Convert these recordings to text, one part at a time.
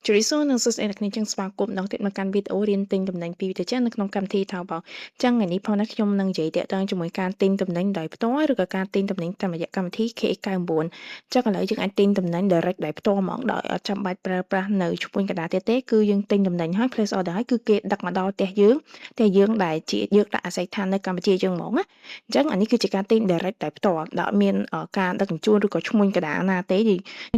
ជម្រាបសួរនិងសួស្តីអ្នកគ្នាចឹងស្វាគមន៍ម្ដងទៀតមកកាន់វីដេអូរៀនទិញទំនិញពីវិទ្យានៅក្នុងកម្មវិធី Taobao ចឹងថ្ងៃនេះផងណាខ្ញុំនឹងនិយាយទាក់ទងជាមួយការទិញទំនិញដោយផ្ទាល់ឬក៏ការទិញទំនិញតាមរយៈកម្មវិធី KX99 ចឹងឥឡូវយើងអាចទិញទំនិញ direct ដោយផ្ទាល់ហ្មងដោយអត់ចាំបាច់ប្រើប្រាស់នៅឈ្មួញកណ្ដាលទៀតទេគឺយើងទិញទំនិញហើយ place order ហើយគឺគេដឹកមកដល់ផ្ទះយើងផ្ទះយើងដែលជាយើងដាក់អាស័យដ្ឋាននៅកម្ពុជាយើងហ្មងណាអញ្ចឹងអានេះគឺជាការទិញ direct ដោយផ្ទាល់ដោយអត់មានការដឹកជញ្ជូនឬក៏ឈ្មួញកណ្ដាលណាទេ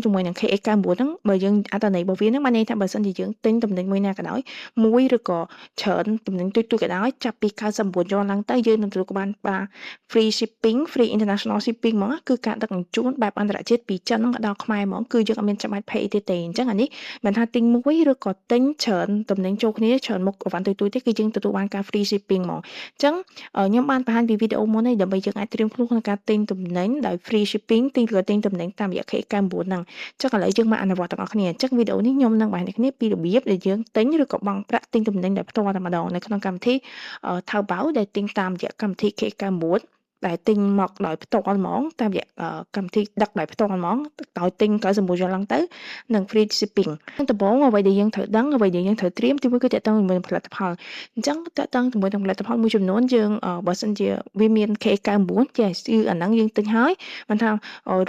ជាមួយនឹង KX99 ហ្នឹងបើយើងអត្ថន័យរបស់វាហ្នឹងបានន័យថាបើសិនជាយើងទិញទំនិញមួយណាក៏ដោយមួយឬក៏ច្រើនទំនិញទូចៗក៏ដោយចាប់ពី99យ័នឡើងទៅយើងនឹងទទួលបានបាទ free shipping, free international shipping ហ្មងគឺការដឹកជញ្ជូនបែបអន្តរជាតិពីចិនមកដល់ខ្មែរហ្មងគឺយើងអត់មានចាំបាច់ pay ទៀតទេអញ្ចឹងអានេះមិនថាទិញមួយឬក៏ទិញច្រើនទំនិញចូលគ្នាច្រើនមុខអីវ៉ាន់ទូចៗទេគឺយើងទទួលបានការ free shipping ហ្មងអញ្ចឹងខ្ញុំបានបង្ហាញពីវីដេអូមុននេះដើម្បីយើងអាចត្រៀមខ្លួនក្នុងការទិញទំនិញដោយ free shipping ទិញឬទិញទំនិញតាមរយៈ KX99 ហ្នឹងអញ្ចឹងឥឡូវយើងមកអនុវត្តទាំងអស់គ្នាអញ្ចឹងវីដេអូនេះខ្ញុំនឹងបង្ហាញអ្នកគ្នាពីរបៀបដែលយើងទិញឬក៏បង់ប្រាក់ទិញទំនិញដោយផ្ទាល់តែម្ដងនៅក្នុងកម្មវិធី Taobao ដែលទិញតាមរយៈកម្មវិធី KX99 ដែលទិញមកដោយផ្ទាល់ហ្មងតាមរយៈកម្មវិធីដឹកដោយផ្ទាល់ហ្មងដោយទិញ99យ័នឡើងទៅនិង free shipping ដំបូងអ្វីដែលយើងត្រូវដឹងអ្វីដែលយើងត្រូវត្រៀមទីមួយគឺទាក់ទងជាមួយនឹងផលិតផលអញ្ចឹងទាក់ទងជាមួយនឹងផលិតផលមួយចំនួនយើងបើសិនជាវាមាន KX99 ចេះគឺអាហ្នឹងយើងទិញហើយមិនថា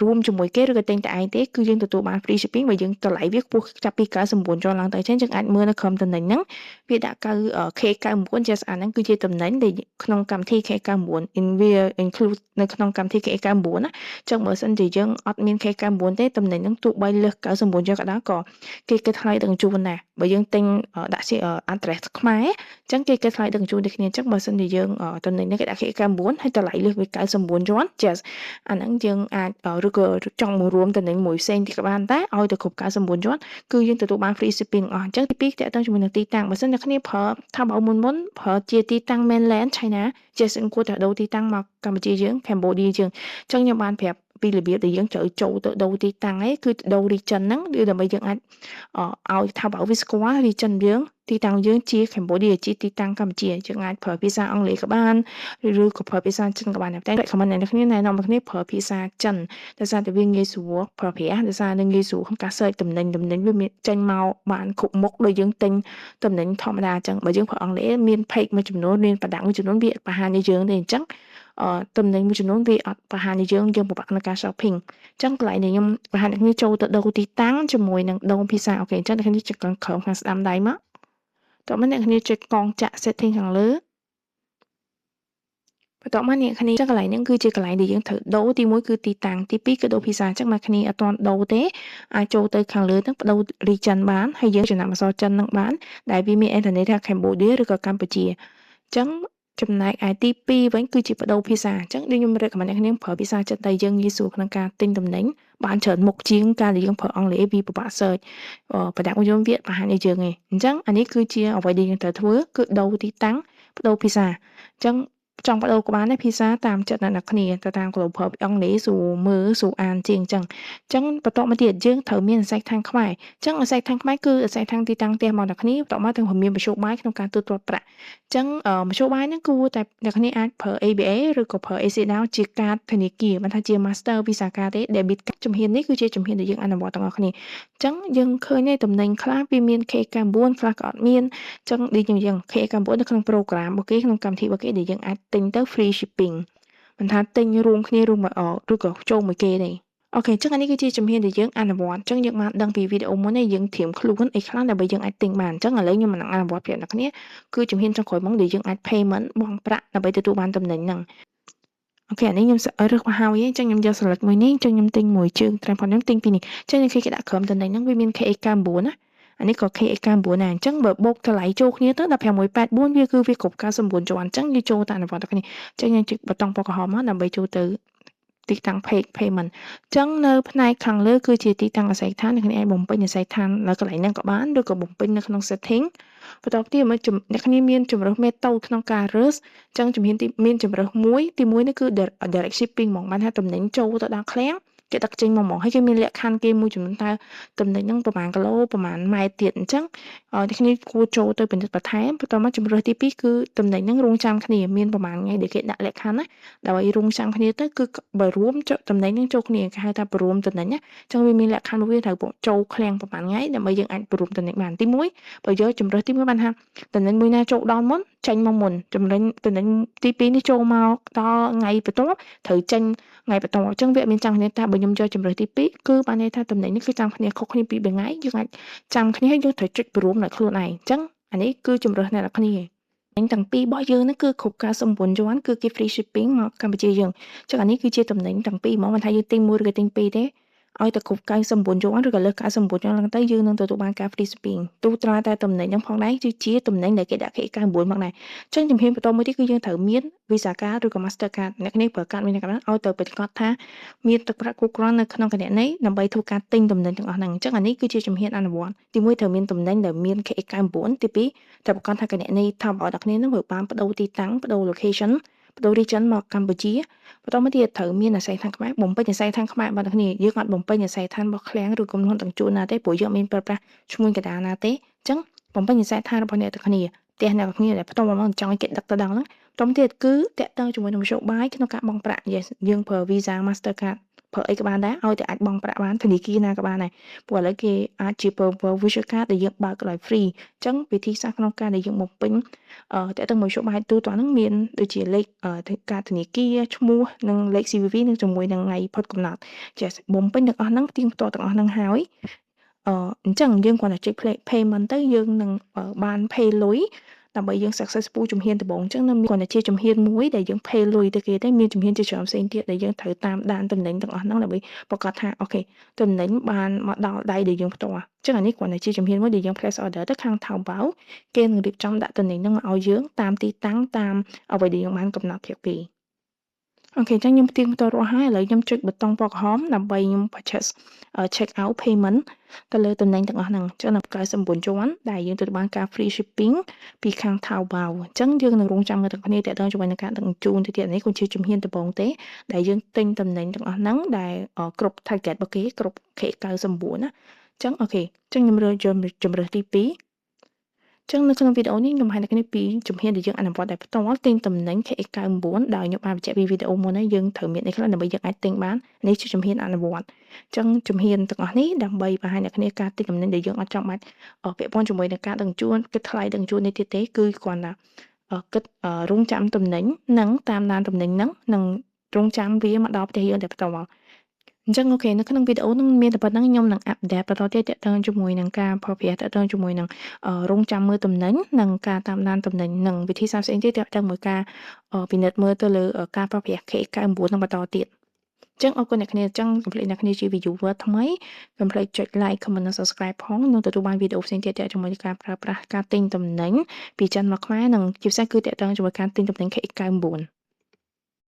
រួមជាមួយគេឬក៏ទិញតែឯងទេគឺយើងទទួលបាន free shipping បើយើងតម្លៃវាខ្ពស់ចាប់ពី99យ័នឡើងទៅអញ្ចឹងយើងអាចមើលនៅក្រុមទំនិញហ្នឹងវាដាក់9 K99 ចេះអាហ្នឹងគឺជាទំនិញដែលក្នុងកម្មវិធី K99 in វា include នៅក្នុងកម្មវិធី KX99 ណាចឹងបើសិនជាយើងអត់មាន KX99 ទេទំនិញហ្នឹងទោះបីលើស99យកក៏ដោយក៏គេគិតថ្លៃដឹកជញ្ជូនដែរបើយើងទិញដាក់ជា address ខ្មែរអញ្ចឹងគេគិតថ្លៃដឹកជញ្ជូនដូចគ្នាអញ្ចឹងបើសិនជាយើងទំនិញនេះគេដាក់ KX99 ហើយតម្លៃលើសពី99យួន yes អាហ្នឹងយើងអាចឬក៏ចង់មករួមទំនិញមួយផ្សេងទៀតក៏បានដែរឲ្យទៅគ្រប់99យួនគឺយើងទទួលបាន free shipping អស់អញ្ចឹងទី2ទាក់ទងជាមួយនឹងទីតាំងបើសិនអ្នកគ្នាប្រើ Taobao មុនមុនប្រើជាទីតាំង mainland China ជាសិនគួរតែដូរទីតាំងមកកម្ពុជាយើង Cambodia យើងអញ្ចឹងខ្ញុំបានប្រាប់ពីរបៀបដែលយើងត្រូវចូលទៅដូរទីតាំងឯងគឺដូរ region ហ្នឹងគឺដើម្បីយើងអាចឲ្យ Taobao វាស្គាល់ region យើងទីតាំងយើងជា Cambodia ជាទីតាំងកម្ពុជាយើងអាចប្រើភាសាអង់គ្លេសក៏បានឬក៏ប្រើភាសាចិនក៏បានដែរតែ recommend អ្នកគ្នាណែនាំអ្នកគ្នាប្រើភាសាចិនដោយសារតែវាងាយស្រួលប្រើប្រាស់ដោយសារនឹងងាយស្រួលក្នុងការ search ទំនិញទំនិញវាមានចេញមកបានគ្រប់មុខដូចយើងទិញទំនិញធម្មតាអញ្ចឹងបើយើងប្រើអង់គ្លេសមាន page មួយចំនួនមានប្រដាប់មួយចំនួនវាបង្ហាញឲ្យយើងទេអញ្ចឹងអឺទំនិញមួយចំនួនវាអត់បង្ហាញឲ្យយើងយើងពិបាកក្នុងការ shopping អញ្ចឹងកន្លែងនេះខ្ញុំបង្ហាញអ្នកគ្នាចូលទៅដូរទីតាំងជាមួយនឹងដូរភាសាOK អញ្ចឹងអ្នកគ្នាចុចខាងក្រោមខាងស្ដាំដៃមកតោះមកអ្នកគ្នាចុចកងចាក់ setting ខាងលើបន្ទាប់មកអ្នកគ្នាចឹងកន្លែងហ្នឹងគឺជាកន្លែងដែលយើងត្រូវដូរទី1គឺទីតាំងទី2គឺដូរភាសាអញ្ចឹងមកគ្នាអត់ទាន់ដូរទេអាចចូលទៅខាងលើហ្នឹងបដូរ region បានហើយយើងចំណាំអក្សរចិនហ្នឹងបានដែលវាមានអត្ថន័យថា Cambodia ឬក៏កម្ពុជាអញ្ចឹងចំណែកឯទី2វិញគឺជាបដូរភាសាអញ្ចឹងដូចខ្ញុំ recommend អ្នកគ្នាប្រើភាសាចិនតែយើងងាយស្រួលក្នុងការទិញទំនិញបានច្រើនមុខជាងការដែលយើងប្រើអង់គ្លេសវាពិបាក search ប្រដាក់មួយយើងវាបង្ហាញឲ្យយើងឯងអញ្ចឹងអានេះគឺជាអ្វីដែលយើងត្រូវធ្វើគឺដូរទីតាំងបដូរភាសាអញ្ចឹងចង់បដូរក៏បានដែរភាសាតាមចិត្តអ្នកគ្នាទៅតាម global អង់គ្លេសស្រួលមើលស្រួលអានជាងអញ្ចឹងអញ្ចឹងបន្ទាប់មកទៀតយើងត្រូវមានអាស័យដ្ឋានខ្មែរអញ្ចឹងអាស័យដ្ឋានខ្មែរគឺអាស័យដ្ឋានទីតាំងផ្ទះមកអ្នកគ្នាបន្ទាប់មកត្រូវមានមធ្យោបាយក្នុងការទូទាត់ប្រាក់អញ្ចឹងមធ្យោបាយហ្នឹងគួរតែអ្នកគ្នាអាចប្រើ ABA ឬក៏ប្រើ ACLEDA ជាកាតធនាគារមិនថាជា Master Visa card ទេ debit card ជំហាននេះគឺជាជំហានដែលយើងអនុវត្តទាំងអស់គ្នាអញ្ចឹងយើងឃើញទេតំណែងខ្លះវាមាន K99 ខ្លះក៏អត់មានអញ្ចឹងដូចយ៉ាង K99 នៅក្នុង program របស់គេក្នុងកម្មវិធីរបស់គេដែលយើងអាចទិញទៅ free shipping មិនថាទិញរួមគ្នារួមឬក៏ចូលមួយគេទេOK អញ្ចឹងអានេះគឺជាជំហានដែលយើងអនុវត្តអញ្ចឹងយើងបានដឹងពីវីដេអូមុននេះយើងត្រៀមខ្លួនអីខ្លះដើម្បីយើងអាចទិញបានអញ្ចឹងឥឡូវខ្ញុំនឹងអនុវត្តប្រាប់អ្នកគ្នាគឺជំហានចុងក្រោយមកដែលយើងអាច payment បង់ប្រាក់ដើម្បីទទួលបានទំនិញហ្នឹង OK អានេះខ្ញុំរើសមកហើយអញ្ចឹងខ្ញុំយក select មួយនេះអញ្ចឹងខ្ញុំទិញមួយជើង tripod ខ្ញុំទិញពីនេះអញ្ចឹងគេដាក់ក្រុមទំនិញហ្នឹងវាមាន KX99 ណាអានេះក៏ KX99 ដែរអញ្ចឹងបើបូកតម្លៃចូលគ្នាទៅ1684វាគឺវាគ្រប់99ជាន់អញ្ចឹងយើងចូលទៅអនុវត្តគ្នាអញ្ចឹងយើងចុចប៊ូតុងពណ៌ក្រហមមកដើម្បីចូលទៅទីតាំង page payment អញ្ចឹងនៅផ្នែកខាងលើគឺជាទីតាំងអាស័យដ្ឋានអ្នកគ្នាអាចបំពេញអាស័យដ្ឋាននៅកន្លែងហ្នឹងក៏បានឬក៏បំពេញនៅក្នុង setting បន្ទាប់ទៀតមកអ្នកគ្នាមានជម្រើស method ក្នុងការរើសអញ្ចឹងជំហានទីមានជម្រើសមួយទីមួយនេះគឺ direct shipping ហ្មងបានថាទំនិញចូលទៅដល់ឃ្លាំង គេដឹកចេញមកហ្មងហើយគេមានលក្ខខណ្ឌគេមួយចំនួនតើតំណែងហ្នឹងប្រហែលគីឡូប្រហែលម៉ែត្រទៀតអញ្ចឹងអ្នកគ្នាគួរចូលទៅពិនិត្យបន្ថែមបន្តមកជំរើសទី2គឺតំណែងហ្នឹងរងចាំគ្នាមានប្រហែលថ្ងៃដែលគេដាក់លក្ខខណ្ឌណាដើម្បីរងចាំគ្នាទៅគឺបើរួមតំណែងហ្នឹងចូលគ្នាគេហៅថាព្រមតំណែងណាអញ្ចឹងវាមានលក្ខខណ្ឌមួយត្រូវចូលឃ្លាំងប្រហែលថ្ងៃដើម្បីយើងអាចព្រមតំណែងបានទី1បើយកជំរើសទី1បានថាតំណែងមួយណាចូលដល់មុនចេញមកមុនជំរើសតំណែងទី2នេះចូលមកដល់ថ្ងៃបន្ទាប់ត្រូវចេញថ្ងៃបន្ទាប់អញ្ចឹងវាមានចាំគ្នាថាបើខ្ញុំយកជំរើសទី2គឺបានន័យថាតំណែងនេះគឺចាំគ្នាខុសគ្នាពី3ថ្ងៃយើងអាចចាំគ្នាហើយយើងត្រូវចុចព្រមដោយខ្លួនឯងអញ្ចឹងអានេះគឺជំរើសអ្នកនរគ្នាទាំងពីររបស់យើងហ្នឹងគឺគ្រប់99យួនគឺគេ free shipping មកកម្ពុជាយើងអញ្ចឹងអានេះគឺជាតំណែងទាំងពីរហ្មងមិនថាយើងទិញមួយឬក៏ទិញពីរទេឲ្យតែគ្រប់99យួនឬក៏លើស99យួនឡើងទៅយើងនឹងទទួលបានការ free shipping ទូត្រាតែតំណែងហ្នឹងផងដែរគឺជាតំណែងដែលគេដាក់ K99 មកដែរអញ្ចឹងជំហានបន្តមួយទៀតគឺយើងត្រូវមាន Visa card ឬក៏ Master card អ្នកគ្នាប្រើកាតមានអ្នកណាឲ្យទៅប្រកាសថាមានទឹកប្រាក់គ្រប់គ្រាន់នៅក្នុងគណនីដើម្បីធ្វើការទិញតំណែងទាំងអស់ហ្នឹងអញ្ចឹងអានេះគឺជាជំហានអនុវត្តទី1ត្រូវមានតំណែងដែលមាន KX99 ទី2ត្រូវប្រកាសថាគណនី Taobao អ្នកគ្នានឹងបានបដូរទីតាំងបដូរ location បដូរ region មកកម្ពុជាបន្តមកទៀតត្រូវមានអាស័យដ្ឋានខ្មែរបំពេញអាស័យដ្ឋានខ្មែររបស់អ្នកគ្នាយើងអត់បំពេញអាស័យដ្ឋានរបស់ឃ្លាំងឬក្រុមហ៊ុនទាំងជួនណាទេព្រោះយើងអត់មានប្រើប្រាស់ឈ្មោះកណ្ដាលណាទេអញ្ចឹងបំពេញអាស័យដ្ឋានរបស់អ្នកទាំងគ្នាផ្ទះអ្នកគ្នាដែលផ្ទាល់មកចង់ឲ្យគេដឹកទៅដល់ហ្នឹងបន្តទៀតគឺតាក់ទងជាមួយនឹងមធ្យោបាយក្នុងការបង់ប្រាក់ Yes យើងប្រើ Visa Mastercard ប្រើអីក៏បានដែរឲ្យតែអាចបង់ប្រាក់បានធនាគារណាក៏បានដែរព្រោះឥឡូវគេអាចជាប្រើ virtual card ដែលយើងបើកដោយ free អញ្ចឹងវិធីសាស្ត្រក្នុងការដែលយើងបំពេញតើតើមធ្យោបាយទូទៅហ្នឹងមានដូចជាលេខកាតធនាគារឈ្មោះនិងលេខ CVV និងជាមួយនឹងថ្ងៃផុតកំណត់ចេះបំពេញទាំងអស់ហ្នឹងផ្ទៀងផ្ទាត់ទាំងអស់ហ្នឹងហើយអញ្ចឹងយើងគ្រាន់តែចុច payment ទៅយើងនឹងបាន pay លុយដើម្បីយើង successful ជំហានដំបូងអញ្ចឹងនៅមានគ្រាន់តែជាជំហានមួយដែលយើង pay លុយទៅគេទេមានជំហានជាច្រើនផ្សេងទៀតដែលយើងត្រូវតាមដានតំណែងទាំងអស់ហ្នឹងដើម្បីប្រកាសថា OK តំណែងបានមកដល់ដៃដែលយើងផ្ទាល់អញ្ចឹងអានេះគ្រាន់តែជាជំហានមួយដែលយើង place order ទៅខាង Taobao គេនឹងរៀបចំដាក់តំណែងហ្នឹងមកឲ្យយើងតាមទីតាំងតាមអ្វីដែលយើងបានកំណត់ប្រាប់គេ OK អញ្ចឹងខ្ញុំផ្ទៀងផ្ទាត់រាល់ហើយឥឡូវខ្ញុំចុចប៊ូតុងពណ៌ក្រហមដើម្បីខ្ញុំ purchase check out payment ទៅលើតំណែងទាំងអស់ហ្នឹងអញ្ចឹងនៅ99យួនដែលយើងទទួលបានការ free shipping ពីខាង Taobao អញ្ចឹងយើងនឹងរងចាំមើលទាំងគ្នាតើតើជាមួយនឹងការដឹកជញ្ជូនទៅទៀតនេះក៏ជាជំហានដំបូងទេដែលយើងទិញតំណែងទាំងអស់ហ្នឹងដែលគ្រប់ target របស់គេគ្រប់ K99 ណាអញ្ចឹង OK អញ្ចឹងខ្ញុំរើសយកជំរើសទី2ចឹងនៅក្នុងវីដេអូនេះខ្ញុំបង្ហាញអ្នកគ្នាពីជំហានដែលយើងអនុវត្តដោយផ្ទាល់ទិញតំណែង KX99 ដោយខ្ញុំបានបញ្ជាក់ពីវីដេអូមុនហើយយើងត្រូវមានអីខ្លះដើម្បីយើងអាចទិញបាននេះជាជំហានអនុវត្តចឹងជំហានទាំងអស់នេះដើម្បីបង្ហាញអ្នកគ្នាការទិញតំណែងដែលយើងអត់ចាំបាច់ពាក់ព័ន្ធជាមួយនឹងការដឹកជញ្ជូនគិតថ្លៃដឹកជញ្ជូននេះទៀតទេគឺគ្រាន់តែគិតរងចាំតំណែងនិងតាមដានតំណែងហ្នឹងនិងរងចាំវាមកដល់ផ្ទះយើងតែផ្ទាល់អញ្ចឹង OK នៅក្នុងវីដេអូនឹងមានតែប៉ុណ្្នឹងខ្ញុំនឹង update បន្តទៀតទាក់ទងជាមួយនឹងការប្រើប្រាស់ទាក់ទងជាមួយនឹងរងចាំមើលតំណែងនិងការតាមដានតំណែងនិងវិធីសាស្ត្រផ្សេងទៀតទាក់ទងមួយការពិនិត្យមើលទៅលើការប្រើប្រាស់ K99 នឹងបន្តទៀតចឹងអរគុណអ្នកគ្នាចឹងកុំភ្លេចអ្នកគ្នាជា viewer ថ្មីកុំភ្លេចចុច like comment និង subscribe ផងនឹងទទួលបានវីដេអូផ្សេងទៀតទាក់ជាមួយនឹងការប្រើប្រាស់ការទិញតំណែងពីចិនមកខ្មែរនិងជាពិសេសគឺទាក់ទងជាមួយការទិញតំណែង KX99។